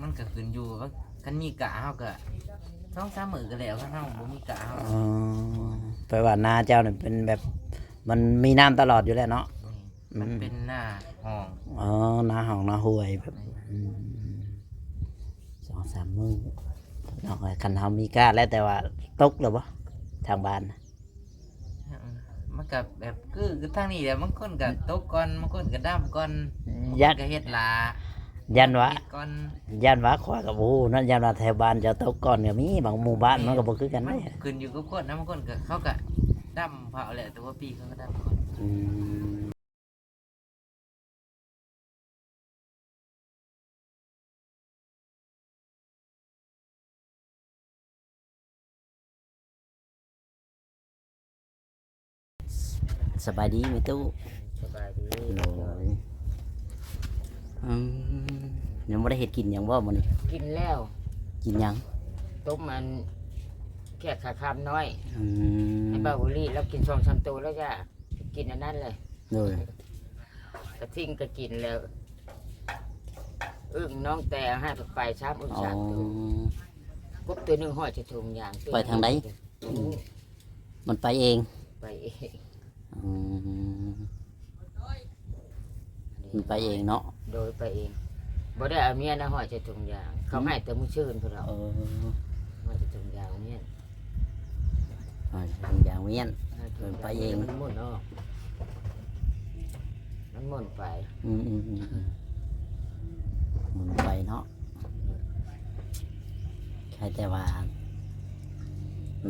ມັນກໍຂຶ້ນຢູ່ວ່າ ຄັນມີກ້າເຮົາກໍສອງສາມມື້ກໍແລ້ວ ຄັນເຮົາບໍ່ມີກ້າເຮົາ ອໍ ແປວ່ານາເຈົ້ານີ້ເປັນແບບ ມັນມີນ້ຳຕະຫຼອດຢູ່ແລ້ວເນາະ ອືມ ມັນເປັນນາຮ່ອງ ອໍ ນາຮ່ອງນາຫ້ວຍແບບ ອືມ ສອງສາມມື້ເນາະ ຄັນເຮົາມີກ້າແລ້ວ ແຕ່ວ່າຕົກແລ້ວບໍ່ທາງບ້ານ? ມັນກໍແບບຄື ຄືທາງນີ້ແຫຼະ ບາງຄົນກໍຕົກກ່ອນ ບາງຄົນກໍດຳກ່ອນ ຢານ ບາງຄົນກໍເຮັດຫຼ້າ ຢ້ານວ່າ ເຮັດກ່ອນ ຢ້ານວ່າ ຂ້ອຍກໍບໍ່ຮູ້ເນາະ ຢ້ານວ່າແຖວບ້ານເຈົ້າຕົກກ່ອນກໍມີ ບາງໝູ່ບ້ານມັນກໍບໍ່ຄືກັນເດ້ ແມ່ນ ມັນຂຶ້ນຢູ່ກັບຄົນນະ ບາງຄົນກໍເຂົາກໍດຳພ້າວແຫຼະ ແຕ່ວ່າປີເຂົາກໍດຳກ່ອນ ອືມ. ສະບາຍດີແມ່ຕູ້ ສະບາຍດີ ໂດຍ ອືມ ຍັງບໍ່ໄດ້ເຮັດກິນຫຍັງບໍ່ມື້ນີ້? ກິນແລ້ວ ກິນຫຍັງ? ຕົ້ມອັນແຂກຂາຄາມນ້ອຍ ອືມ ໃຫ້ບ່າວບຸລີລາວກິນສອງສາມໂຕແລ້ວຈ້າ ກິນອັນນັ້ນແຫຼະ ໂດຍ ກະທິງກະກິນແລ້ວ ອຶ່ງນ້ອງແຕ່ເອົາໃຫ້ໄປສາມອຶ່ງສາມໂຕ ອໍ ກົບໂຕໜຶ່ງຫ້ອຍໃສ່ຖົງຢາງ ໄປທາງໃດ? ອືມ ມັນໄປເອງ ໄປເອງ ອືມ ມັນໄປເອງເນາະ ໂດຍ ໄປເອງ ບໍ່ໄດ້ເອົາເມຍນະຫ້ອຍໃສ່ຖົງຢາງ ເຂົາ ອືມ ໃຫ້ແຕ່ມື້ຊືນພຸ້ນດອກ ເອີ ຫ້ອຍໃສ່ຖົງຢາງເມຍ ອ່າ ຢາງວຽນ ເອີ ເພິ່ນໄປເອງ ມັນໝຸ່ນອອກ ມັນໝຸ່ນໄປ ອືມໆໆໆ ໝຸ່ນໄປເນາະ ໃຄແຕ່ວ່າ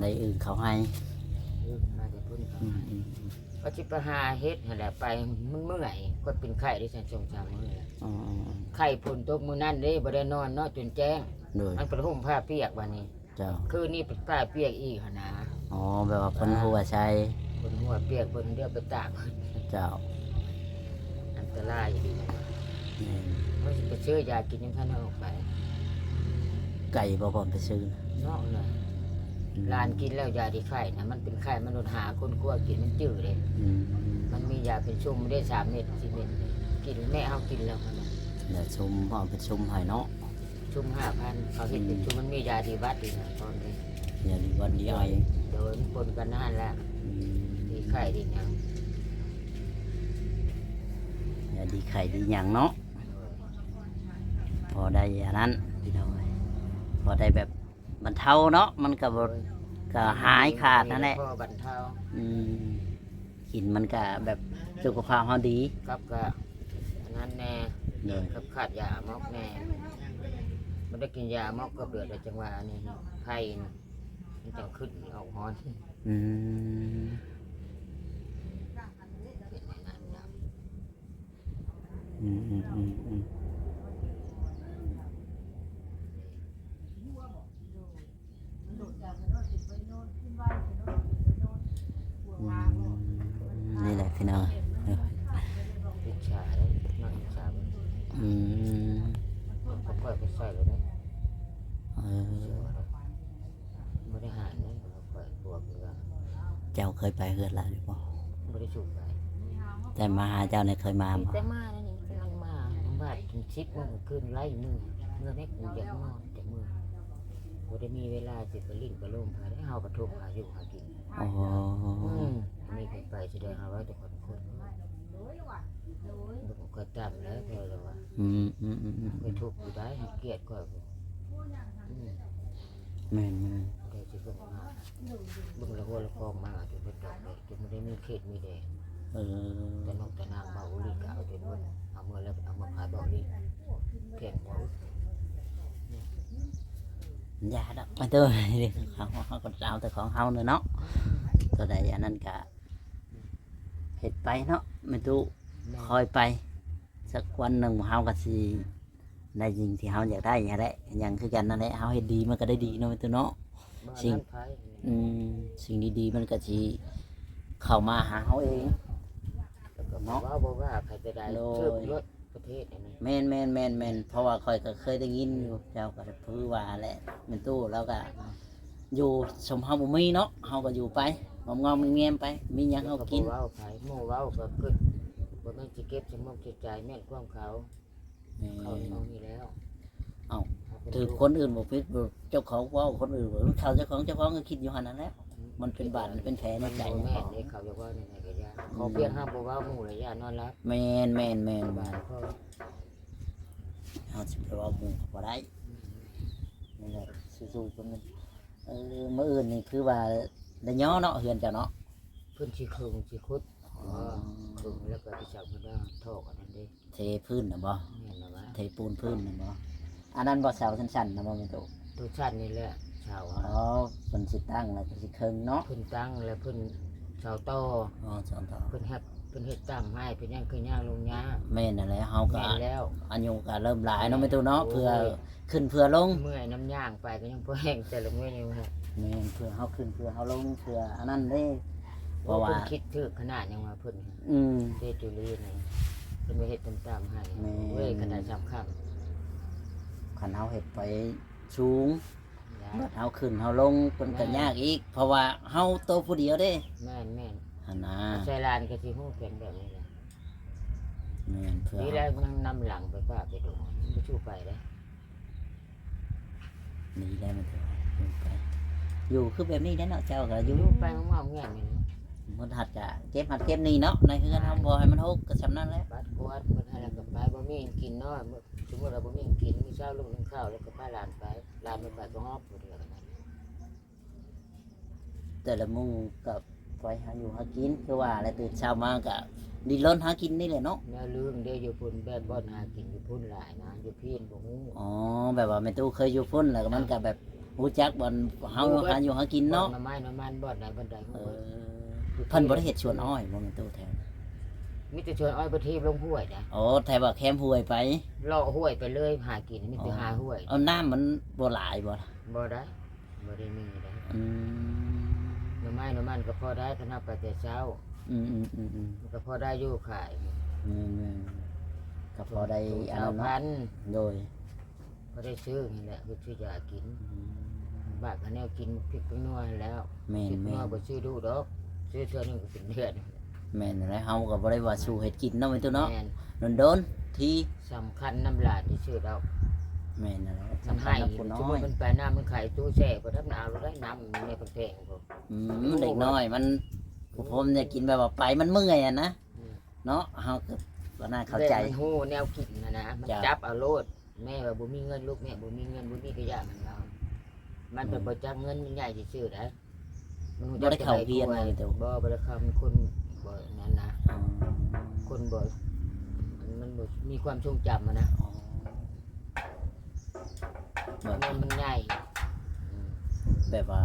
ໄດ້ອຶ່ງເຂົ້າໄຮ່ ອືມ ມາແຕ່ພຸ້ນ ອືມໆໆ ວ່າຊິໄປຫາເຮັດຫັ້ນແຫຼະ ໄປມັນເມື່ອຍ ຂ້ອຍເປັນໄຂ້ໄດ້ສອງສາມມື້ແລ້ວ ອໍ ໄຂ້ຝົນຕົກມື້ນັ້ນເດ້ ບໍ່ໄດ້ນອນເນາະ ຈົນແຈ້ງ ໂດຍ ມັນໄປຫົ່ມຜ້າປຽກບາດນີ້ ເຈົ້າ ຄືນນີ້ເປັນປາປຽກອີກຫັ້ນນະ ອໍ ແບບວ່າເພິ່ນຫົວໃສ່ ເພິ່ນຫົວປຽກ ເພິ່ນດຽວໄປຕາກ ເຈົ້າ ອັນຕະລາຍອີ່ຫຼີ ແມ່ນ ມັນຊິໄປຊື້ຢາກິນຍັງທັນໄດ້ອອກໄປ ໄກບໍ່ ບ່ອນໄປຊື້ນະ ເນາະ ອືມ ຫຼານກິນແລ້ວຢາດີໄຂ້ນະ ມັນເປັນໄຂ້ ມັນໂດນຫາຄົ້ນຄວ້າກິນ ມັນຈື່ເດ້ ອືມ ມັນມີຢາເປັນຊຸມເດ້ ສາມເມັດ ສີ່ເມັດ ກິນແມ່ເຮົາກິນແລ້ວຫັ້ນນະ ແລ້ວຊຸມ ເອົາເປັນຊຸມໃຫ້ເນາະ ຊຸມຫ້າພັນ ເຂົາເຮັດເປັນ ອືມ ຊຸມ ມັນມີຢາດີຫວັດດີຫຍັງພ້ອມເດ້ ຢາດີຫວັດດີໄອ ໂດຍ ມັນປົນກັນຫັ້ນແຫຼະ ອືມ ດີໄຂ້ດີຫຍັງ ຢາດີໄຂ້ດີຫຍັງເນາະ ໂດຍ ພໍໄດ້ອັນນັ້ນພີ່ນ້ອງເອີຍ ພໍໄດ້ແບບບັນເທົາເນາະ ມັນກໍບໍ່ ໂດຍ ກໍຫາຍຂາດຫັ້ນແຫຼະ ພໍບັນເທົາ ອືມ ກິນມັນກະແບບສຸຂະພາບເຮົາດີ ກັບກະອັນນັ້ນແດ່ ໂດຍ ກັບຂາດຢາໝອກແດ່ ບໍ່ໄດ້ກິນຢາໝອກກໍເດືອດ ແລ້ວຈັ່ງວ່າອັນນີ້ໄຂ້ມັນຈັ່ງຂຶ້ນອອກຮ້ອນ ອືມ ເປັນອັນນັ້ນນຳ ອືມໆໆໆ ອືມ ນີ້ແຫຼະພີ່ນ້ອງ ອິດສາເດ້ ນ້ອງອິດສາເບິ່ງ ອືມ ຂ້ອຍໄປໃສ່ແລ້ວເດ້ ເອີ ບໍ່ໄດ້ຫານເດ້ ຂ້ອຍບວກຢູ່ວ່າ ເຈົ້າເຄີຍໄປເຮືອນລາວຢູ່ບໍ່? ບໍ່ໄດ້ສູບໄປ ແຕ່ມາຫາເຈົ້ານີ້ເຄີຍມາບໍ່? ແຕ່ມານັ້ນນີ້ ກຳລັງມາ ບາດເປັນສິບໂມງຄືນ ໄລ່ມື ເມື່ອໃດກູຢາກນອນ ແຕ່ມື້ ບໍ່ໄດ້ມີເວລາຊິໄປຫຼິ້ນໄປລົມໃຜ ເຮົາກໍທຸກຫາຢູ່ຫາກິນ ອໍ ອືມ ມີໃຜໄປຊິໄດ້ຫາໄວ້ແຕ່ຄົນຄົນ ບໍ່ຄ່ອຍຕາມແລ້ວ ຂ້ອຍລະວ່າ ອືມໆໆໆ ຂ້ອຍທຸກຢູ່ໄດ໋ ໃຫ້ກຽດຂ້ອຍ ອືມ ແມ່ນໆ ໄດ້ຊິເບິ່ງມາ ເບິ່ງລະຫົວລະຄອງມາ ຈົນບໍ່ຕອບເລີຍ ຈົນບໍ່ໄດ້ມີເຂດມີແດນ ເອີ ແຕ່ນອກແຕ່ນາງເວົ້າອີ່ຫຼີກໍເອົາຈົນໝົດ ເອົາເມືອແລ້ວ ເອົາມາຂາຍເວົ້າອີ່ຫຼີ ແຂນຫົວ ຢ່າດອກ ເອີ ເຮົາ ເຮົາກໍເອົາແຕ່ຂອງເຮົາເນາະ ຕົວໃດອັນນັ້ນກະເຮັດໄປເນາະ ແມ່ຕູ້ ແມ່ນ ຄ່ອຍໄປ ສັກວັນໜຶ່ງເຮົາກໍຊິ ໄດ້ສິ່ງທີ່ເຮົາຢາກໄດ້ຫັ້ນແຫຼະ ຫຍັງຄືກັນນັ້ນແຫຼະ ເຮົາເຮັດດີມັນກໍໄດ້ດີເນາະ ແມ່ຕູ້ເນາະ ສິ່ງ ອືມ ສິ່ງດີໆມັນກໍຊິເຂົ້າມາຫາເຮົາເອງ ແລ້ວກໍ ເນາະ ເວົ້າບໍ່ວ່າໃຜຈະໄດ້ ໂດຍ ເຊິ່ງລົດປະເທດອັນນີ້ ແມ່ນໆໆໆ ເພາະວ່າຂ້ອຍກໍເຄີຍໄດ້ຍິນຢູ່ ເຈົ້າກໍຄືວ່າແຫຼະ ແມ່ຕູ້ລາວກໍຢູ່ ສົມເຮົາບໍ່ມີເນາະ ເຮົາກໍຢູ່ໄປ ງອມໆແງມໆໄປ ມີຫຍັງເຮົາກໍກິນ ແລ້ວກໍບໍ່ເວົ້າໃຜ ໝູ່ເວົ້າກໍຄິດ ບໍ່ແມ່ນຊິເກັບໃສ່ໝົກໃສ່ໃຈ ແມ່ນຄວາມເຂົາ ແມ່ນ ເຂົາເທົ່ານີ້ແລ້ວ ເອົ້າ ຖືກຄົນອື່ນບໍ່ຜິດ ເຈົ້າຂອງເວົ້າຄົນອື່ນບໍ່ ເຂົາເຈົ້າຂອງ ເຈົ້າຂອງກໍຄິດຢູ່ຫັ້ນນັ້ນແຫຼະ ມັນເປັນບາດເປັນແຜໃນໃຈ ມັນບໍ່ແມ່ນເດ້ ເຂົາຢາກເວົ້າແນວໃດກໍຢ່າ ອືມ ຂໍພຽງເຮົາບໍ່ເວົ້າໝູ່ລະຢ້ານນອນຫຼັບ ແມ່ນໆໆ ສະບາຍພໍ ເຮົາຊິໄປເວົ້າໝູ່ກໍບໍ່ໄດ້ ອືມ ນີ້ແຫຼະ ສູ້ໆ ເພິ່ນ ເອີ ມື້ອື່ນນີ້ຄືວ່າໄດ້ຍໍເນາະ ເຮືອນເຈົ້າເນາະ ເພິ່ນຊິເຄິ່ງຊິຂຸດ ອໍ ເຄິ່ງແລ້ວກໍຊິສ້າງເພິ່ນວ່າຖອກອັນນັ້ນເດ້ ເທພື້ນນະບໍ່? ແມ່ນລະວະ ເທປູນພື້ນນະບໍ່? ອັນນັ້ນບໍ່ ເສົາສັ້ນໆນະບໍ່ແມ່ຕູ້? ໂຕສັ້ນນີ້ແຫຼະເສົາ ອໍ ເພິ່ນຊິຕັ້ງແລ້ວກໍຊິເຄິ່ງເນາະ ເພິ່ນຕັ້ງແລ້ວເພິ່ນເສົາຕໍ່ ອໍ ເສົາຕໍ່ ເພິ່ນຮັກ ເພິ່ນເຮັດຕາມໃຫ້ ເພິ່ນຍັງຄືຍ່າງລົງຍາ ແມ່ນຫັ້ນແຫຼະ ເຮົາກໍ ແມ່ນແລ້ວ ອາຍຸກໍເລີ່ມຫຼາຍເນາະແມ່ຕູ້ເນາະ ໂອ້ຍ ເພື່ອຂຶ້ນເພື່ອລົງ ເມື່ອຍນຳຍ່າງໄປກໍຍັງພໍແຮງແຕ່ລະມື້ນີ້ ແມ່ນ ເພື່ອເຮົາຂຶ້ນເພື່ອເຮົາລົງ ເພື່ອອັນນັ້ນເດ້ ເພາະວ່າ ໂອ້ ເພິ່ນຄິດຖືກຂະໜາດຫຍັງວ່າເພິ່ນ ອືມ ເດຈູລີນະ ເພິ່ນວ່າເຮັດຕາມໆໃຫ້ ແມ່ນ ເວີຍ ຂະໜາດສຳຄັນ ຄັນເຮົາເຮັດໄປສູງ ຍາກ ບັດເຮົາຂຶ້ນເຮົາລົງ ເພິ່ນກໍ ແມ່ນ ຍາກອີກ ເພາະວ່າເຮົາໂຕຜູ້ດຽວເດ້ ແມ່ນໆ ຫັ້ນນະ ໃສ່ຫຼານກໍຊິຮູ້ເປັນແບບນີ້ແຫຼະ ແມ່ນ ເພື່ອ ດີແລ້ວ ນຳ ນຳຫຼັງໄປປ້າໄປດົງ ມັນບໍ່ສູ້ໄປເດ້. ນີ້ແຫຼະມັນຖືວ່າຢູ່ໄປ ຢູ່ຄືແບບນີ້ແຫຼະເນາະ ເຈົ້າກໍຢູ່ ຢູ່ໄປເວົ້າແງ່ນນີ້ແຫຼະ ໝົດຫັດກະເກັບຫັດເກັບໜີເນາະ ໃນເຮືອນເຮົາ ອ່າ ບໍ່ໃຫ້ມັນຫົກກໍຊ່ຳນັ້ນແຫຼະ ບັດກວາດໝົດຫັ້ນແລ້ວກໍໄປ ບໍ່ມີກິນເນາະ ສົມມຸດວ່າບໍ່ມີກິນ ມື້ເຊົ້າລຸກໜຶ້ງເຂົ້າ ແລ້ວກໍພາຫຼານໄປ ຫຼານບໍ່ໄປກໍຮອບຜູ້ດຽວ ແຕ່ລະມື້ກໍໄປຫາຢູ່ຫາກິນ ຄືວ່າແຫຼະ ຕື່ນເຊົ້າມາກໍດີ້ນລົນຫາກິນນີ້ແຫຼະເນາະ ແນວລຶ້ງເດ້ ຢູ່ພຸ້ນແບບບ່ອນຫາກິນຢູ່ພຸ້ນຫຼາຍນະ ຢູ່ພີ້ບໍ່ຮູ້ ອໍ ແບບວ່າແມ່ຕູ້ເຄີຍຢູ່ພຸ້ນ ແລ້ວກໍມັນກໍແບບຮູ້ຈັກບ່ອນເຮົາຫາຢູ່ຫາກິນເນາະ ໜໍ່ໄມ້ໜໍ່ມັນບ່ອນໃດບ່ອນໃດ ເອີ ເພິ່ນບໍ່ໄດ້ເຮັດສວນອ້ອຍບໍ່ແມ່ຕູ້ແຖວ ມີແຕ່ສວນອ້ອຍໄປຖີບລົງຫ້ວຍນະ ອໍ ແຖວວ່າແຄມຫ້ວຍໄປ ເລາະຫ້ວຍໄປເລີຍ ຫາກິນມີແຕ່ຫາຫ້ວຍ ເອົາ ນ້ຳມັນບໍ່ຫຼາຍບໍ່? ບໍ່ໄດ້ ບໍ່ໄດ້ມີໄດ້ ອືມ ໜໍ່ໄມ້ໜໍ່ມັນກໍພໍໄດ້ ຄັນເຮົາໄປແຕ່ເຊົ້າ ອືມໆໆໆ ມັນກໍພໍໄດ້ຢູ່ຂາຍ ແມ່ນໆ ກໍພໍໄດ້ອັນນັ້ນເນາະ ໂດຍ ພໍໄດ້ຊື້ນີ້ແຫຼະ ເຮັດຊື້ຢາກິນ ອືມ ບາດກໍແນວກິນ ໝາກພິກໝາກນົວຫັ້ນແຫຼ້ວ ແມ່ນໆ ພິກໝາກນົວບໍ່ຊື້ດຸດອກ ຊື້ເທື່ອໜຶ່ງກໍເປັນເດືອນ ແມ່ນແຫຼະ ເຮົາກໍບໍ່ໄດ້ວ່າສູ້ເຮັດກິນເນາະ ແມ່ນຕູ້ເນາະ ແມ່ນ ດົນໆ ທີ ສຳຄັນນຳຫຼານທີ່ສຸດດອກ ແມ່ນແຫຼະ ມັນໃຫ້ ສຳຄັນນຳຜູ້ນ້ອຍ ສົມມຸດມັນໄປນ້ຳມັນໄຂຕູ້ແຊ່ບໍ່ໄດ້ ມັນເອົາໂລດໄດ້ນ້ຳໃນແພງໆພຸ້ນ ອືມ ເດັກນ້ອຍມັນ ໂອ້ ຜູ້ພົມຢາກກິນແບບວ່າໄປມັນເມື່ອຍຫັ້ນນະ ອືມ ເນາະ ເຮົາກໍບໍ່ໜ້າເຂົ້າໃຈ ແບບມັນຮູ້ແນວກິນຫັ້ນນະ ມັນ ເຈົ້າ ຈັບເອົາໂລດ ແມ່ວ່າບໍ່ມີເງິນ ລູກແມ່ບໍ່ມີເງິນ ບໍ່ມີກະຢ່າມັນເອົາ ມັນ ອືມ ໄປບໍ່ຈັກເງິນມັນໃຫຍ່ຊື່ໆໃດ ມັນຮູ້ຈັກ ບໍ່ໄດ້ເຂົ້າໂຮງຮຽນ ແມ່ນບໍ່? ບໍ່ ບໍ່ໄດ້ເຂົ້າ ມັນຄົນບໍ່ນັ້ນນະ ອໍ ຄົນບໍ່ ມັນບໍ່ມີຄວາມຊົງຈຳຫັ້ນນະ ອໍ ແມ່ນມັນໃຫຍ່ ອືມ ແບບວ່າ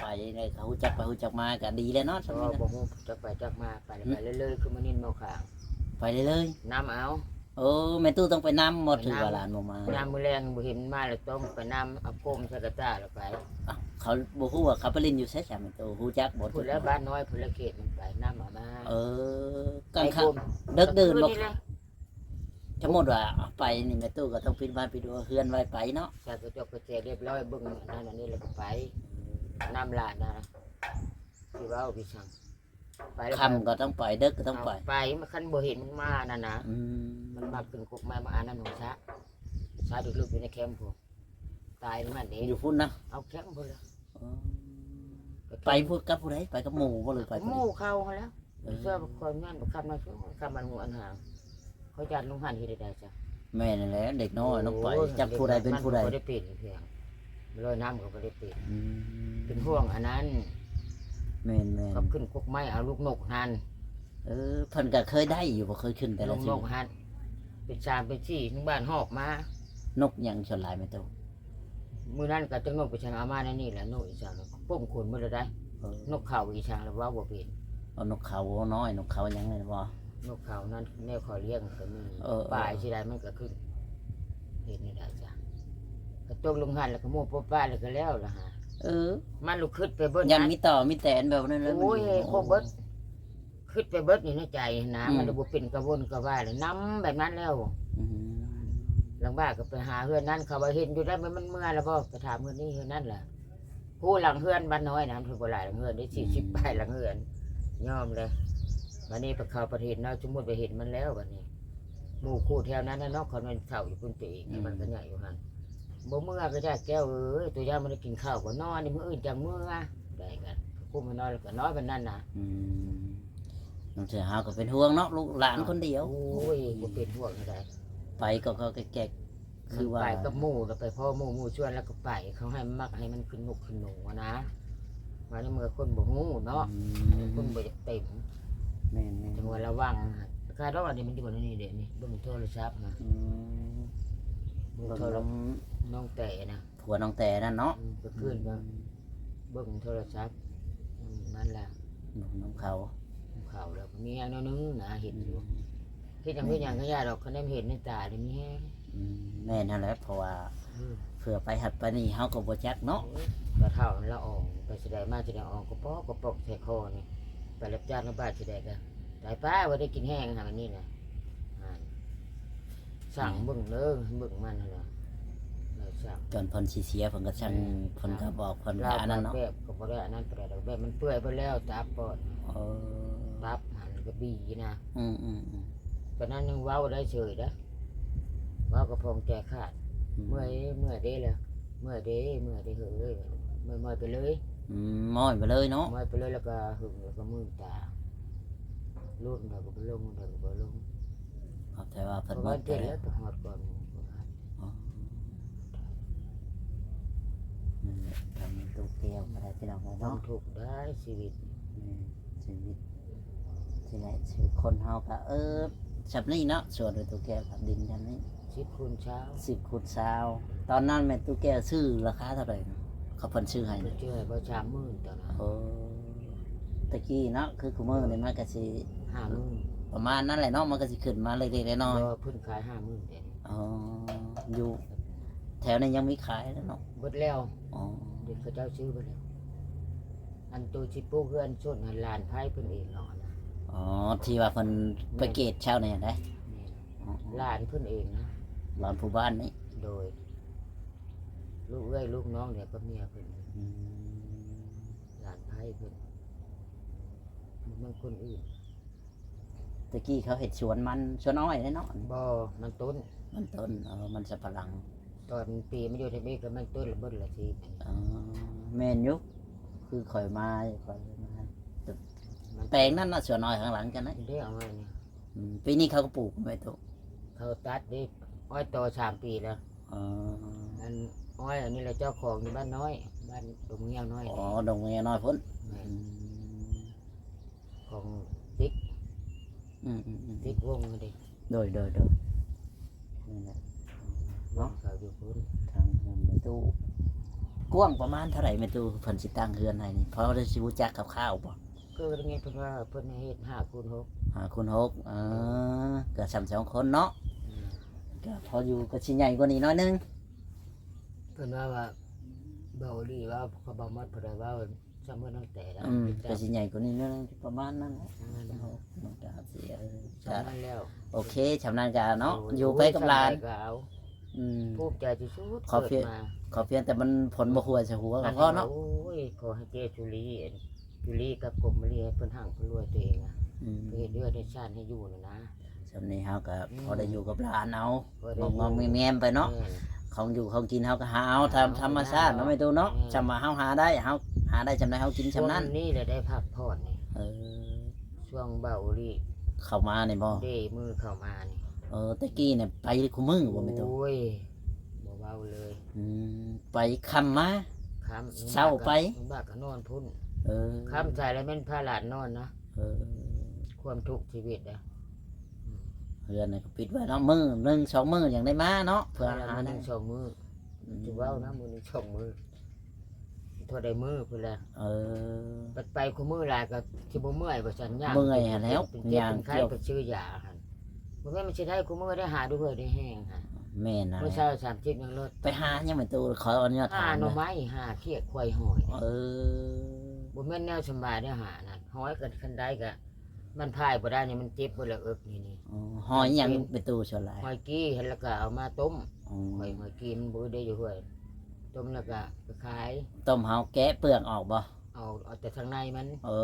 ໄປໄດ້ ເຂົາຮູ້ຈັກໄປຮູ້ຈັກມາກໍດີແລ້ວເນາະ ບໍ່ ບໍ່ຮູ້ຈັກໄປຈັກມາ ໄປ ອືມ ໄປເລື້ອຍໆ ຄືມານິນມາຂາງ ໄປເລື້ອຍໆ ນຳເອົາ ໂອ້ ແມ່ຕູ້ຕ້ອງໄປນຳບໍ່? ຖືວ່າຫຼານບໍ່ມາ ຍາມມື້ແລງບໍ່ເຫັນມາ ແລ້ວຕ້ອງໄປນຳ ເອົາກົມໃສ່ກະຕ້າແລ້ວໄປ ອ້າວ ເຂົາບໍ່ຮູ້ວ່າເຂົາໄປຫຼິ້ນຢູ່ໃສຊະ ແມ່ຕູ້ຮູ້ຈັກບໍ່? ພຸ້ນແຫຼະ ບ້ານນ້ອຍພຸ້ນແຫຼະ ເຂດມັນໄປ ນຳເອົາມາ ເອີ ກາງ ໄປ ຄ່ຳ ກົມ ເດິກດື່ນບໍ່? ກາງຄືນນີ້ແຫຼະ ສົມມຸດວ່າໄປນີ້ ແມ່ຕູ້ກໍຕ້ອງປິດບ້ານປິດເຮືອນໄວ້ໄປເນາະ ໃສ່ກະຈົກກະແຈລຽບຮ້ອຍ ເບິ່ງອັນນັ້ນອັນນີ້ແລ້ວກໍໄປ ນຳຫຼານນະ ຊິເວົ້າຄືຫຍັງ ໄປແລ້ວ ຄ່ຳກໍຕ້ອງໄປ ເດິກກໍຕ້ອງໄປ ເອົາ ໄປ ຄັນບໍ່ເຫັນມັນມານັ້ນນະ ອືມ ມັນມັກຂຶ້ນກົກໄມ້ມາອັນນັ້ນຫົວຊະ ຊາດເລິກໆຢູ່ໃນແຄມພຸ້ນ ຕາຍຢູ່ຫັ້ນເດ້ ຢູ່ພຸ້ນນະ ເອົາແຄມພຸ້ນລະ ອໍ ໄປພຸ້ນກັບຜູ້ໃດ? ໄປກັບໝູ່ບໍ່ ຫຼືໄປຜູ້ດຽວ? ໝູ່ເຂົາຫັ້ນແຫຼະ ເອີ ເຊື່ອຂ້ອຍງານບໍ່ຄັບມາ ຄັບມັນຫູອັນຫາງ ເຂົາຢ້ານລົງຫັ້ນເຮັດໃດຈະ ແມ່ນແຫຼະ ເດັກນ້ອຍເນາະ ໂອ້ຍ ໄປຈັກຜູ້ໃດເປັນຜູ້ໃດ ມັນກໍບໍ່ໄດ້ເປັນເທື່ອ ລອຍນ້ຳກໍບໍ່ໄດ້ເປັນ ອືມ ເປັນຫ່ວງອັນນັ້ນ ແມ່ນໆ ເຂົາຂຶ້ນກົກໄມ້ເອົາລູກນົກຫັ້ນ ເອີ ເພິ່ນກໍເຄີຍໄດ້ຢູ່ບໍ່? ເຄີຍຂຶ້ນແຕ່ລະ ລູກນົກຫັ້ນ ເປັນສາມເປັນສີ່ ທາງບ້ານຫອບມາ ນົກຫຍັງສ່ວນຫຼາຍແມ່ຕູ້? ມື້ນັ້ນກໍຈັກນົກໄປສັງເອົາມາໃນນີ້ແຫຼະ ນົກອີ່ສັງ ປົ້ງຂົນໝົດແລ້ວໄດ໋ ເອີ ນົກເຂົາອີ່ສັງລະເວົ້າບໍ່ເປັນ ເອົານົກເຂົານ້ອຍ ນົກເຂົາຫຍັງນີ້ບໍ່? ນົກເຂົານັ້ນແນວເຂົາລ້ຽງກໍມີ ເອີ ປາຍຊິໄດ້ມັນກໍຂຶ້ນ ເຮັດແນວໃດຈະ ກໍຕົກລົງຫັ້ນແລ້ວກໍໝູ່ປົບປະແລ້ວກໍແລ້ວລະຫາ ເອີ ມັນລຸກຄຶດໄປເບິດ ຢ້ານມີຕໍ່ມີແຕນແບບນັ້ນແຫຼະ ໂອ້ຍ ມັນຢູ່ ຄົບເບິດ ຄຶດໄປເບິດຢູ່ໃນໃຈຫັ້ນນະ ອືມ ມັນລະບໍ່ເປັນກະວົນກະວາຍລະນຳແບບນັ້ນແລ້ວ ອືມ ຫຼັງບ້ານກໍໄປຫາເຮືອນນັ້ນ ເຂົາວ່າເຫັນຢູ່ໄດ໋ ມັນເມືອລະບໍ່ ໄປຖາມເຮືອນນີ້ເຮືອນນັ້ນລະ ຮູ້ຫຼັງເຮືອນບ້ານນ້ອຍນະ ມັນບໍ່ຫຼາຍຫຼັງເຮືອນເດ້ ອືມ ສີ່ສິບປາຍຫຼັງເຮືອນ ຍອມແລ້ວ ບາດນີ້ໄປເຂົ້າປະເທດເນາະ ສົມມຸດວ່າເຫັນມັນແລ້ວບາດນີ້ ໝູ່ຄູ່ແຖວນັ້ນນະເນາະ ຄັນແມ່ນເຂົ້າຢູ່ພຸ້ນໄປອີກ ອືມ ມັນກໍໃຫຍ່ຢູ່ຫັ້ນ ບໍ່ເມືອກໍຢ້ານແກ້ວເອີຍ ຕົວຢ່າງບໍ່ໄດ້ກິນເຂົ້າກໍນອນ ມື້ອື່ນຈັ່ງເມືອ ໄດ້ກໍກຸ້ມໃຫ້ນອນ ແລ້ວກໍນອນແບບນັ້ນນະ. ອືມ ບາງເທື່ອເຮົາກໍເປັນຫ່ວງເນາະ ລູກຫຼານຄົນດຽວ. ໂອ້ຍ ບໍ່ເປັນຫ່ວງໃດ ໄປກໍ ກໍແກກໆ ຄືວ່າ ໄປກັບໝູ່ ແລ້ວໄປພໍ້ໝູ່ ໝູ່ຊວນແລ້ວກໍໄປ ເຂົາໃຫ້ມັກໃຫ້ມັນຂຶ້ນນົກຂຶ້ນໜູຫັ້ນນະ. ວ່າໃນເມື່ອຄົນບໍ່ຮູ້ເນາະ ອືມ ຄົນບໍ່ຢາກເຕັມ. ແມ່ນໆ ຈັ່ງວ່າລະວັງ ຄາດອກອັນນີ້ມັນຢູ່ໃນນີ້ເດ້ນີ້ ເບິ່ງໂທລະສັບນະ. ອືມ ເບິ່ງໂທລະ ເບິ່ງນຳນ້ອງແຕນະ ຜົວນ້ອງແຕນັ້ນເນາະ. ອືມ ກາງຄືນກໍ ອືມ ເບິ່ງໂທລະສັບ ອືມ ນັ້ນລະ ເບິ່ງນຳເຂົາ ນຳເຂົາ ແລ້ວກໍມີແຮງໜ້ອຍໜຶ່ງນະ ເຫັນຢູ່. ອືມ ເຮັດຫຍັງເປັນຫຍັງກໍຢ່າດອກ ຄັນໄດ້ເຫັນໃນຕານີ້ມີແຮງ. ອືມ ແມ່ນຫັ້ນແຫຼະ ເພາະວ່າ ອືມ ເພື່ອໄປຫັ້ນໄປນີ້ເຮົາກໍບໍ່ຈັກເນາະ. ໂອ້ຍ ກະເຖົ້າລະອອງ ໄປຊິໄດ້ມາຊິໄດ້ອອງກະປອກກະປອກແທ້ຄໍນີ້ ໄປຮັບຈ້າງນຳບ້ານຊິໄດ້ກະ ຕາຍປ້າ ບໍ່ໄດ້ກິນແຮງຫາອັນນີ້ນະ. ອ່າ ສ້າງເບິ່ງເດີ ເບິ່ງມັນຫັ້ນນະ ເອີ ສ້າງ ຕອນເພິ່ນຊິເສຍ ເພິ່ນກໍຊ່າງ ແມ່ນ ເພິ່ນກໍບອກ ເພິ່ນກໍອັນນັ້ນເນາະ ແບບກໍບໍ່ໄດ້ອັນນັ້ນປານໃດດອກ ແບບມັນເປື່ອຍໄປແລ້ວ ຕັບກໍ ເອີ ຕັບຫັ້ນກໍບີນະ. ອືມໆໆ ຕອນນັ້ນຍັງເວົ້າໄດ້ເສີຍເດ້ ເວົ້າກໍຜ່ອງແຈຂາດ. ອືມ ເມື່ອຍ ເມື່ອຍເດ້ລະ ເມື່ອຍເດ້ ເມື່ອຍເດ້ເຮີ້ຍ ເມື່ອຍ ເມື່ອຍໄປເລີຍ. ອືມ ມ້ອຍໄປເລີຍເນາະ ມ້ອຍໄປເລີຍ ແລ້ວກໍຫຶງ ແລ້ວກໍມືນຕາ ລົງໄດ້ກໍບໍ່ລົງ ລົງໄດ້ກໍບໍ່ລົງ. ຂອບໃຈວ່າເພິ່ນໝົດແລ້ວ ປະມານເຈັດແລ້ວ ໄປຮອດກ່ອນໝູ່. ອໍ ນັ້ນແຫຼະ ທາງຕູ້ແກ້ວກໍໄດ້ ພີ່ນ້ອງເອີຍເນາະ ຄວາມທຸກໄດ້ຊີວິດ. ແມ່ນ ຊີວິດ ທີ່ແຫຼະ ຊີວິດຄົນເຮົາກໍ ເອີ ຊ່ຳນີ້ເນາະ ສວນແມ່ຕູ້ແກ້ວກັບດິນຊ່ຳນີ້ ສິບຄູນຊາວ ສິບຄູນຊາວ. ຕອນນັ້ນແມ່ຕູ້ແກ້ວຊື້ລາຄາເທົ່າໃດ ເຂົາເພິ່ນຊື້ໃຫ້ ເພິ່ນຊື້ໃຫ້ບໍ່ ສາມໝື່ນຕອນນັ້ນ. ໂອ້ ແຕ່ກີ້ເນາະ ຄືຄູ່ມື້ນີ້ມັນກໍຊິ ຫ້າໝື່ນ ປະມານນັ້ນແຫຼະເນາະ ມັນກໍຊິຂຶ້ນມາເລັກໆນ້ອຍໆ. ບໍ່ ເພິ່ນຂາຍຫ້າໝື່ນແຕ່ນີ້. ອໍ ຢູ່ແຖວນີ້ຍັງມີຂາຍເນາະ ເບິດແລ້ວ. ອໍ ເດັກເຂົາເຈົ້າຊື້ເບິດແລ້ວ. ອັນໂຕຊິປູກເຮືອນຊົນຫັ້ນ ຫຼານໃພ້ເພິ່ນເອງເນາະນະ. ອໍ ທີ່ວ່າເພິ່ນ ແມ່ນ ໄປເກດເຊົ່ານີ້ໄດ໋. ແມ່ນ ອໍ ຫຼານເພິ່ນເອງນະ ຫຼານຜູ້ບ້ານນີ້. ໂດຍ ລູກເອື້ອຍລູກນ້ອງນີ້ກັບເມຍເພິ່ນ. ອືມ ຫຼານໃພ້ເພິ່ນ ບໍ່ແມ່ນຄົນອື່ນ. ແຕ່ກີ້ເຂົາເຮັດສວນມັນ ສວນອ້ອຍເດ້ເນາະ. ບໍ່ ມັນຕົ້ນ ມັນຕົ້ນ ເອີ ມັນສຳປະຫຼັງ. ຕອນປີມາຢູ່ທຳອິດກໍມັນຕົ້ນລະເບິດລະທີ. ອໍ ແມ່ນຢູ່ ຄືຂ້ອຍມາ ຂ້ອຍມາ ມັນ ແປງນັ້ນນະ ສວນອ້ອຍຂ້າງຫຼັງກັນນະ ເດ້ເອົາໄວ້ນີ້. ອືມ ປີນີ້ເຂົາກໍປູກແມ່ຕູ້ ເຂົາຕັດເດ້ ອ້ອຍຕໍ່ສາມປີແລ້ວ. ອໍ ອັນອ້ອຍອັນນີ້ລະເຈົ້າຂອງຢູ່ບ້ານນ້ອຍ ບ້ານດົງງຽວນ້ອຍ. ອໍ ດົງງຽວນ້ອຍພຸ້ນ. ແມ່ນ ອືມ ຂອງຕິກ ອືມໆໆ ຕິກວົງເດ້. ໂດຍໆໆ ນັ້ນແຫຼະ ເນາະ ເຂົາຢູ່ພຸ້ນ ທາງເຮືອນແມ່ຕູ້. ກວ້າງປະມານເທົ່າໃດແມ່ຕູ້ ເພິ່ນຊິຕັ້ງເຮືອນໃຫ້ນີ້ ພໍໄດ້ຊິຮູ້ຈັກຄ່າວໆບໍ່? ຄືໄດ້ຍິນເພິ່ນວ່າເພິ່ນໃຫ້ເຮັດຫ້າຄູນຫົກ ຫ້າຄູນຫົກ. ເອີ ກໍຊ່ຳສອງຄົນເນາະ. ອືມ ກໍພໍຢູ່ ກໍຊິໃຫຍ່ກວ່ານີ້ໜ້ອຍໜຶ່ງ. ເພິ່ນວ່າ ວ່າ ເບົາອີ່ຫຼີວ່າ ເຂົາເບົາໝົດ ເພິ່ນວ່າ ຊ່ຳເພິ່ນຕັ້ງແຕ່ ອືມ ແຕ່ ກໍຊິໃຫຍ່ກວ່ານີ້ໜ້ອຍໜຶ່ງ ປະມານນັ້ນແຫຼະ. ປະມານນັ້ນ ມັນກໍຊິ ເອີ ຊ່ຳນັ້ນແລ້ວ. ໂອເຄ ຊ່ຳນັ້ນກໍເນາະ ໂອ້ຍ ຢູ່ໄປກັບຫຼານ ໂອ້ຍ ຊ່ຳໃດກໍເອົາ. ອືມ ພູມໃຈທີ່ສຸດ ເກີດມາ ຂໍພຽງ ຂໍພຽງແຕ່ມັນຝົນບໍ່ຫົວໃສ່ຫົວກໍພໍເນາະ. ໂອ້ຍ ຂໍໃຫ້ເຈສຸລີ ຈຸລີກັບກົມມະລີ ໃຫ້ເພິ່ນຮັ່ງເພິ່ນລວຍຕົວເອງອະ. ອືມ ເຮັດເຮືອນເຮັດຊານໃຫ້ຢູ່ນະນະ. ຊ່ຳນີ້ເຮົາກໍ ອືມ ພໍໄດ້ຢູ່ກັບຫຼານເອົາ ພໍໄດ້ຢູ່ ງອມໆແງມໆໄປເນາະ. ແມ່ນ ຂອງຢູ່ຂອງກິນເຮົາກໍຫາເອົາຕາມ ເອົາ ທຳມະຊາດເນາະ ແມ່ຕູ້ເນາະ. ແມ່ນ ຊ່ຳວ່າເຮົາຫາໄດ້ ເຮົາຫາໄດ້ຊ່ຳໃດເຮົາກິນຊ່ຳນັ້ນ. ຊ່ວງນີ້ແຫຼະໄດ້ພັກຜ່ອນນີ້. ເອີ ຊ່ວງເບົາອີ່ຫຼີ ເຂົ້າມານີ້ບໍ່? ເດ້ ມື້ເຂົ້າມານີ້. ເອີ ແຕ່ກີ້ນີ້ໄປຄູ່ມື້ບໍ່ແມ່ຕູ້? ໂອ້ຍ ບໍ່ເວົ້າເລີຍ. ອືມ ໄປຄ່ຳມາ ຄ່ຳ ເຊົ້າໄປ ບາກກໍນອນພຸ້ນ. ເອີ ຄ່ຳໃສແລ້ວແມ່ນພາຫຼານນອນນະ. ເອີ ຄວາມທຸກຊີວິດນະ. ອືມ ເຮືອນນີ້ກໍປິດໄວ້ເນາະ ມື້ໜຶ່ງສອງມື້ຍັງໄດ້ມາເນາະ ເພື່ອຫາໜຶ່ງສອງມື້. ອືມ ຊິເວົ້ານະ ມື້ໜຶ່ງສອງມື້ ເທົ່າໃດມື້ພຸ້ນແຫຼະ. ເອີ ບັດໄປຄູ່ມື້ຫຼາຍກໍຊິບໍ່ເມື່ອຍວ່າຊັ້ນ. ຍ່າງ ເມື່ອຍຫັ້ນແລ້ວ ເປັນເຈັບເປັນໄຂ້ ຍ່າງກ່ຽວ ໄປຊື້ຢາຫັ້ນ ບໍ່ແມ່ນມັນຊິໄດ້ຄູ່ມື້ໄດ້ຫາດ້ວຍໄດ້ແຮງຫັ້ນ. ແມ່ນນະ ມື້ເຊົ້າສາມສິບຍັງລົດ. ໄປຫາຫຍັງແມ່ຕູ້? ຂໍອະນຸຍາດຖາມ ຫາໜໍ່ໄມ້ ຫາຂຽດ ຄວາຍ ຫອຍ. ເອີ ບໍ່ແມ່ນແນວສຳບາຍໄດ້ຫານັ້ນ ຫອຍກໍຄັນໄດ້ກໍ ມັນພາຍບໍ່ໄດ້ນີ້ ມັນເຈັບເບິດແລ້ວ ເອິກນີ້ນີ້. ອໍ ຫອຍຫຍັງແມ່ຕູ້ສ່ວນຫຼາຍ? ຫອຍກີ່ ແລ້ວກໍເອົາມາຕົ້ມ. ອໍ ຫອຍ ຫອຍກີ່ມັນບໍ່ໄດ້ຢູ່ຫ້ວຍ ຕົ້ມແລ້ວກໍໄປຂາຍ. ຕົ້ມເຮົາແກະເປືອກອອກບໍ່? ເອົາ ເອົາແຕ່ທາງໃນມັນ. ເອີ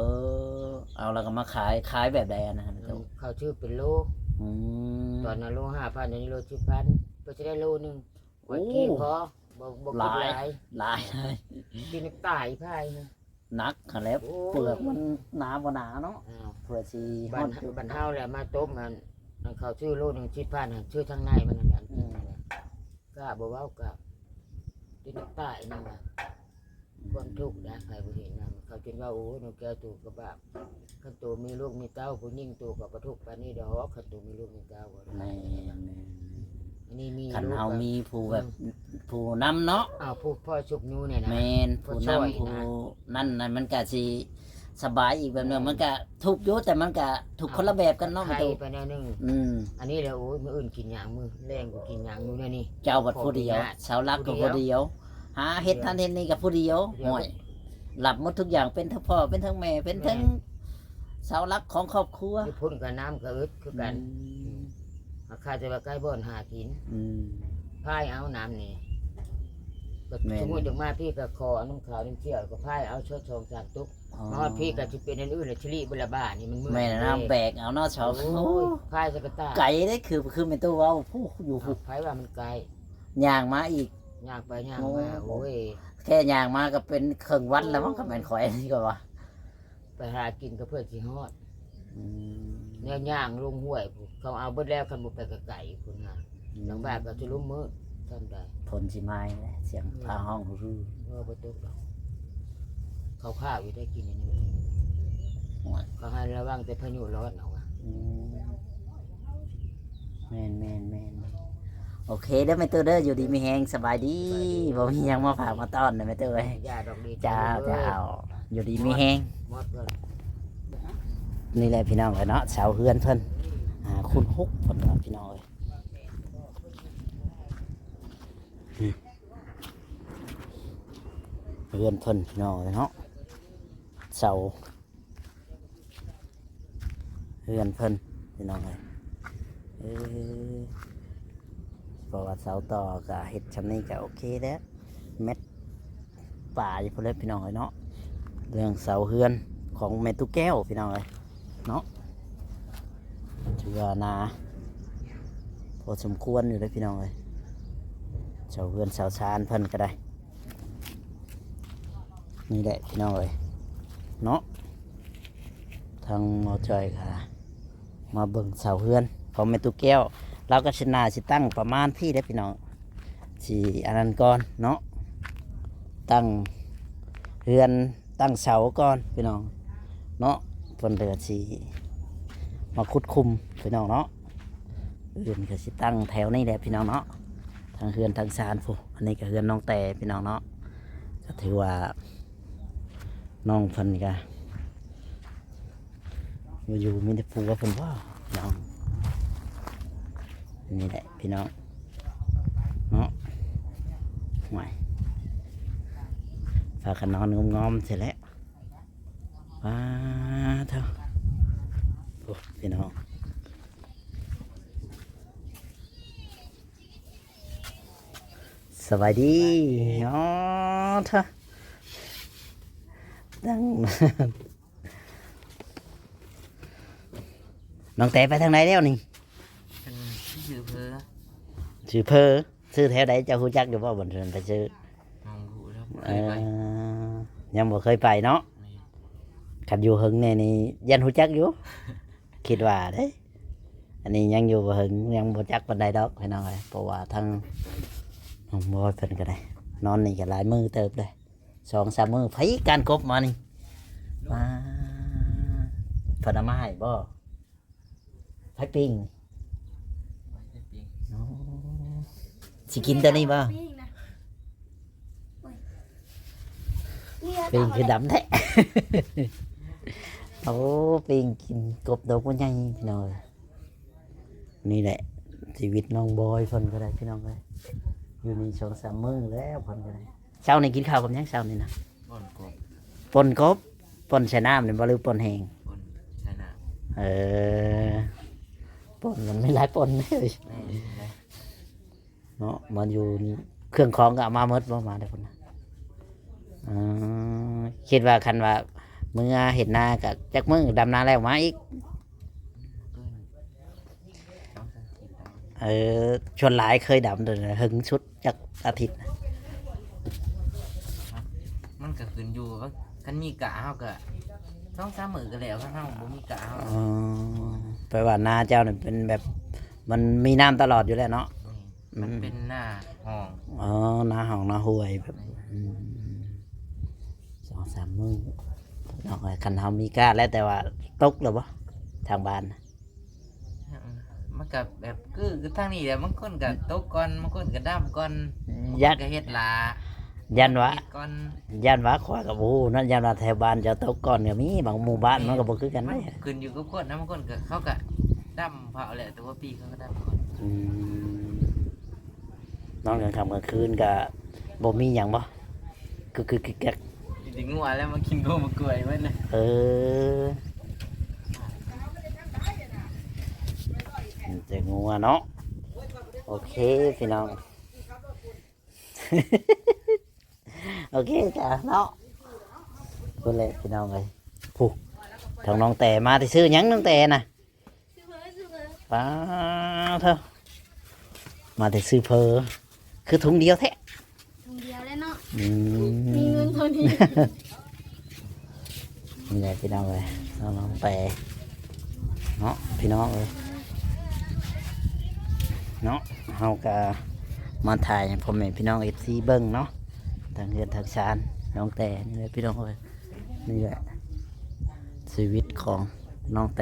ເອົາແລ້ວກໍມາຂາຍ ຂາຍແບບໃດອັນນັ້ນ? ເຂົາຊື້ເປັນໂລ. ອືມ ຕອນນັ້ນໂລຫ້າພັນ ດຽວນີ້ໂລສິບພັນ ເພື່ອຊິໄດ້ໂລໜຶ່ງ. ໂອ້ ຫອຍກີ່ພໍ ບໍ່ ບໍ່ ຫຼາຍ ກິນຫຼາຍ ຫຼາຍ ກິນຕາຍພາຍນະ ໜັກຫັ້ນແຫຼະ ໂອ້ຍ ເປືອກມັນໜາບໍ່ໜາເນາະ ອ້າວ ເພື່ອຊິຮອດຈຸດ ບ້ານເຮົາແຫຼະມາຕົ້ມ ອັນ ອັນເຂົາຊື້ໂລໜຶ່ງສິບພັນຫັ້ນ ຊື້ທາງໃນມັນຫັ້ນແຫຼະ ອືມ ກິນຫັ້ນແຫຼະ ກ້າບໍ່ເວົ້າ ກ້າ ກິນຕາຍຍັງວ່າ ຄວາມທຸກນະ ໃຜບໍ່ເຫັນນຳ ເຂົາຈຶ່ງວ່າ ໂອ້ຍ ນ້ອງແກ້ວໂຕກໍບາບ ຄັນໂຕມີລູກມີເຕົ້າ ຜູ້ຍິງໂຕກໍບໍ່ທຸກປານນີ້ດອກ ຄັນໂຕມີລູກມີເຕົ້າ ແມ່ນໆ ອັນນີ້ມີ ຄັນເຮົາມີຜູ້ແບບ ອືມ ຜູ້ນຳເນາະ ອ້າວ ຜູ້ພໍຊຸກຍູ້ນີ້ນະ ແມ່ນ ຜູ້ນຳ ຜູ້ນັ້ນນະ ມັນກະຊິສະບາຍອີກແບບໜຶ່ງ ແມ່ນ ມັນກະທຸກຢູ່ ແຕ່ມັນກະທຸກຄົນລະແບບກັນເນາະ ໄຄໄປແນວໜຶ່ງ ອືມ ອັນນີ້ແຫຼະ ໂອ້ຍ ມື້ອື່ນກິນຫຍັງ ມື້ແລງກໍກິນຫຍັງຢູ່ແນວນີ້ ເຈົ້າບັດຜູ້ດຽວ ເສົາຫຼັກກໍຜູ້ດຽວ ຫາເຮັດນັ້ນເຮັດນີ້ກໍຜູ້ດຽວ ໂອ້ຍ ຮັບໝົດທຸກຢ່າງ ເປັນທັງພໍ່ ເປັນທັງແມ່ ເປັນທັງ ແມ່ນ ເສົາຫຼັກຂອງຄອບຄົວ ຢູ່ພຸ້ນກໍນ້ຳກໍອຶດຄືກັນ ອືມ ຫາກຂ້າແຕ່ວ່າໃກ້ບ່ອນຫາກິນ ອືມ ພາຍເອົານ້ຳນີ້ ກໍ ແມ່ນ ສົມມຸດຈາກມາພີ້ກໍຂໍເອົານ້ຳຂາວນ້ຳຂຽວ ກໍພາຍເອົາຊອດສອງສາມຕຸກ ອໍ ມາຮອດພີ້ກໍຊິເປັນອັນອື່ນລະ ຊິລິເບິດລະບາດນີ້ ມັນເມື່ອຍ ແມ່ນ ເດ້ ນ້ຳແບກເອົາເນາະ ເສົາ ໂອ້ຍ ພາຍໃສ່ກະຕ່າ ໄກເດ້ ຄື ຄືແມ່ຕູ້ເວົ້າ ຜູ້ ຢູ່ຜູ້ ໃຜວ່າມັນໄກ ຍ່າງມາອີກ ຍ່າງໄປຍ່າງມາ ໂອ້ ໂອ້ຍ ແຄ່ຍ່າງມາກໍເປັນເຄິ່ງວັນແລ້ວມັງ ໂອ້ ຄັນແມ່ນຂ້ອຍນີ້ກໍວ່າ ໄປຫາກິນກໍເພື່ອຊິຮອດ ອືມ ແນວຍ່າງລົງຫ້ວຍພຸ້ນ ເຂົາເອົາເບິດແລ້ວ ຄັນບໍ່ໄປໄກໆພຸ້ນນະ ອືມ ລຳບາກກໍຊິລຸມມື້ ຊ່ຳໃດ ຝົນຊິມາແລ້ວ ສຽງ ອືມ ຟ້າຮ້ອງ ເອີ ບໍ່ຕົກດອກ ເຂົາຂ້າວຢູ່ໄດ້ກິນອັນນີ້ ໂອ້ຍ ເຂົາໃຫ້ລະວັງແຕ່ພາຍຸຮ້ອນເອົາວ່າ ອືມ ແມ່ນໆໆ ໂອເຄເດີແມ່ຕູ້ເດີ ຢູ່ດີມີແຮງ ສະບາຍດີ ສະບາຍດີ ບໍ່ມີຫຍັງມາຝາກມາຕ້ອນເດີແມ່ຕູ້ເອີຍ ຢ່າດອກດີ ເຈົ້າ ເຈົ້າ ຢູ່ດີມີແຮງ ໝົດເພິ່ນ ນີ້ແຫຼະພີ່ນ້ອງເອີຍເນາະ ເສົາເຮືອນເພິ່ນ ອ່າ ຄູນຫົກເພິ່ນວ່າພີ່ນ້ອງເອີຍ ເຮືອນເພິ່ນພີ່ນ້ອງເອີຍເນາະ ເສົາ ເຮືອນເພິ່ນພີ່ນ້ອງເອີຍ ເອີ ເພາະວ່າເສົາຕໍ່ກໍເຮັດຊ່ຳນີ້ກໍໂອເຄແລ້ວ ແມັດປາຢູ່ພຸ້ນແຫຼະພີ່ນ້ອງເອີຍເນາະ ເລື່ອງເສົາເຮືອນຂອງແມ່ຕູ້ແກ້ວພີ່ນ້ອງເອີຍເນາະ ຖືວ່າໜາພໍສົມຄວນຢູ່ເດ້ພີ່ນ້ອງເອີຍ ເສົາເຮືອນເສົາຊານເພິ່ນກໍໄດ້ ນີ້ແຫຼະພີ່ນ້ອງເອີຍເນາະ ທາງໝໍຈ້ອຍກໍມາເບິ່ງເສົາເຮືອນຂອງແມ່ຕູ້ແກ້ວ ລາວກໍຊິໜ້າຊິຕັ້ງປະມານພີ້ແຫຼະພີ່ນ້ອງ ຊິອັນນັ້ນກ່ອນເນາະ ຕັ້ງເຮືອນຕັ້ງເສົາກ່ອນພີ່ນ້ອງເນາະ ເພິ່ນກໍຊິມາຂຸດຂຸມພີ່ນ້ອງເນາະ ອື່ນກໍຊິຕັ້ງແຖວນີ້ແຫຼະພີ່ນ້ອງເນາະ ທັງເຮືອນທັງຊານພຸ້ນ ອັນນີ້ກໍເຮືອນນ້ອງແຕ່ພີ່ນ້ອງເນາະ ກໍຖືວ່າ ນ້ອງເພິ່ນກະບໍ່ຢູ່ ມີແຕ່ຜົວເພິ່ນບໍ່ເນາະ ນີ້ແຫຼະພີ່ນ້ອງເນາະ ໂອ້ຍ ພາກັນນອນງອມໆ ຊີ້ແຫຼະ ປາໂທ້ ໂອ້ ພີ່ນ້ອງ ສະບາຍດີ ສະບາຍດີ ອໍ ເທາະ ດັງ ນ້ອງແຕໄປທາງໃດແລ້ວນີ້? ເພິ່ນຊື່ເພີ ຊື່ເພີ ຊື່ແຖວໃດ ເຈົ້າຮູ້ຈັກຢູ່ບໍ່ ບ່ອນເພິ່ນໄປຊື້? ຍັງບໍ່ຮູ້ ເອີ ຍັງບໍ່ເຄີຍໄປເນາະ ແມ່ນ ຄັນຢູ່ເຫິງແດ່ນີ້ຢ້ານຮູ້ຈັກຢູ່ ຄິດວ່າເດ້. ອັນນີ້ຍັງຢູ່ບໍ່ເຖິງ ຍັງບໍ່ຈັກປານໃດດອກພີ່ນ້ອງເອີຍ ເພາະວ່າທາງນ້ອງບອຍເພິ່ນກໍໄດ້ ນອນນີ້ກໍຫຼາຍມື້ເຕີບເດ້ ສອງສາມມື້ ໃຜການກົບມານີ້ ມາ ເພິ່ນເອົາມາໃຫ້ບໍ່? ໃຜປີ້ງ? ອໍ ຊິກິນຕົວນີ້ບໍ່? ປີ້ງນະ ປີ້ງຄືດຳແທ້ ໂອ້ ປີ້ງກິນກົບໂຕບໍ່ໃຫຍ່ພີ່ນ້ອງເອີຍ. ນີ້ແຫຼະຊີວິດນ້ອງບອຍເພິ່ນກໍໄດ້ພີ່ນ້ອງເອີຍ ຢູ່ນີ້ສອງສາມມື້ແລ້ວເພິ່ນກໍໄດ້. ເຊົ້ານີ້ກິນເຂົ້າກັບຫຍັງເຊົ້ານີ້ນະ? ປົ່ນກົບ ປົ່ນກົບ ປົ່ນໃສ່ນ້ຳນີ້ບໍ່ ຫຼືປົ່ນແຫ້ງ? ປົ່ນໃສ່ນ້ຳ ເອີ ປົ່ນມັນມີຫຼາຍປົ່ນເດ້ ແມ່ນແຫຼະ ເນາະ ມາຢູ່ນີ້ເຄື່ອງຂອງກໍເອົາມາໝົດບໍ່? ມາແຕ່ພຸ້ນນະ ເອີ ຄິດວ່າຄັນວ່າເມືອເຮັດນາກໍຈັກມື້ດຳນາແລ້ວມາອີກ? ເອີ ສ່ວນຫຼາຍເຄີຍດຳໂດນ ເຫິງສຸດຈັກອາທິດ? ມັນກໍຂຶ້ນຢູ່ວ່າ ຄັນມີກ້າເຮົາກໍສອງສາມມື້ກໍແລ້ວ ຄັນເຮົາບໍ່ມີກ້າເຮົາ ອໍ ແປວ່ານາເຈົ້ານີ້ເປັນແບບ ມັນມີນ້ຳຕະຫຼອດຢູ່ແລ້ວເນາະ? ແມ່ນ ມັນເປັນນາຮ່ອງ ອໍ ນາຮ່ອງນາຫ້ວຍແບບ ແມ່ນ ອືມ ສອງສາມມື້ເນາະ ຄັນເຮົາມີກ້າແລ້ວ. ແຕ່ວ່າຕົກແລ້ວບໍ່ທາງບ້ານ? ມັນກໍແບບຄື ຄືທາງນີ້ແຫຼະ ບາງຄົນກໍຕົກກ່ອນ ບາງຄົນກໍດຳກ່ອນ ບາງຄົນກໍເຮັດຫຼ້າ ຢ້ານວ່າ ເຮັດກ່ອນ ຢ້ານວ່າ ຂ້ອຍກໍບໍ່ຮູ້ເນາະ ຢ້ານວ່າແຖວບ້ານເຈົ້າຕົກກ່ອນກໍມີ ບາງໝູ່ບ້ານມັນກໍບໍ່ຄືກັນເດ້ ມັນຂຶ້ນຢູ່ກັບຄົນນະ ບາງຄົນກໍ ເຂົາກໍດຳພ້າວແຫຼະ ແຕ່ວ່າປີເຂົາກໍດຳກ່ອນ ອືມ ນອນກາງຄ່ຳກາງຄືນກໍບໍ່ມີຫຍັງບໍ່? ກຶກໆ ກິກແກັກ ມີແຕ່ງົວແລ້ວມາກິນກົບມາກ້ວຍເບິດນະ ເອີ ມີແຕ່ງົວເນາະ ໂອເຄພີ່ນ້ອງ ໂອເຄຈ້າເນາະ ພຸ້ນແຫຼະພີ່ນ້ອງເອີຍ ຜູ້ ທາງນ້ອງແຕມາແຕ່ຊື້ຫຍັງ ນ້ອງແຕນະ? ຊື້ເຝີ ຊື້ເຝີ ປາດເທີ ມາແຕ່ຊື້ເຝີ ຄືຖົງດຽວແທ້ ຖົງດຽວແຫຼະເນາະ ອືມ ມີເງິນເທົ່ານີ້ ນີ້ແຫຼະພີ່ນ້ອງເອີຍ ນ້ອງແຕເນາະ ພີ່ນ້ອງເອີຍເນາະ ເຮົາກະມາຖ່າຍໃຫ້ພໍ່ແມ່ພີ່ນ້ອງເອັຟຊີເບິ່ງເນາະ ທາງເຮືອນທາງຊານນ້ອງແຕນີ້ແຫຼະພີ່ນ້ອງເອີຍ ນີ້ແຫຼະຊີວິດຂອງນ້ອງແຕ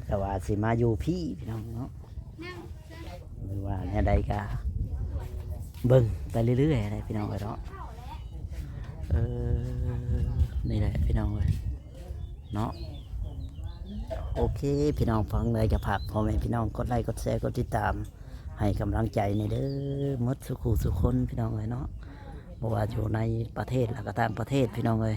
ແຕ່ວ່າຊິມາຢູ່ພີ້ພີ່ນ້ອງເນາະ ຫຼືວ່າແນວໃດກະເບິ່ງໄປເລື້ອຍໆແຫຼະພີ່ນ້ອງເອີຍເນາະ ເອີ ນີ້ແຫຼະພີ່ນ້ອງເອີຍເນາະ ໂອເຄພີ່ນ້ອງ ຟັງແລ້ວກະຝາກພໍ່ແມ່ພີ່ນ້ອງກົດໄລ ກົດແຊ ກົດຕິດຕາມ ໃຫ້ກຳລັງໃຈແດ່ເດີ ໝົດສູ່ຄູ່ສູ່ຄົນພີ່ນ້ອງເອີຍເນາະ ບໍ່ວ່າຢູ່ໃນປະເທດ ແລະກະຕ່າງປະເທດພີ່ນ້ອງເອີຍ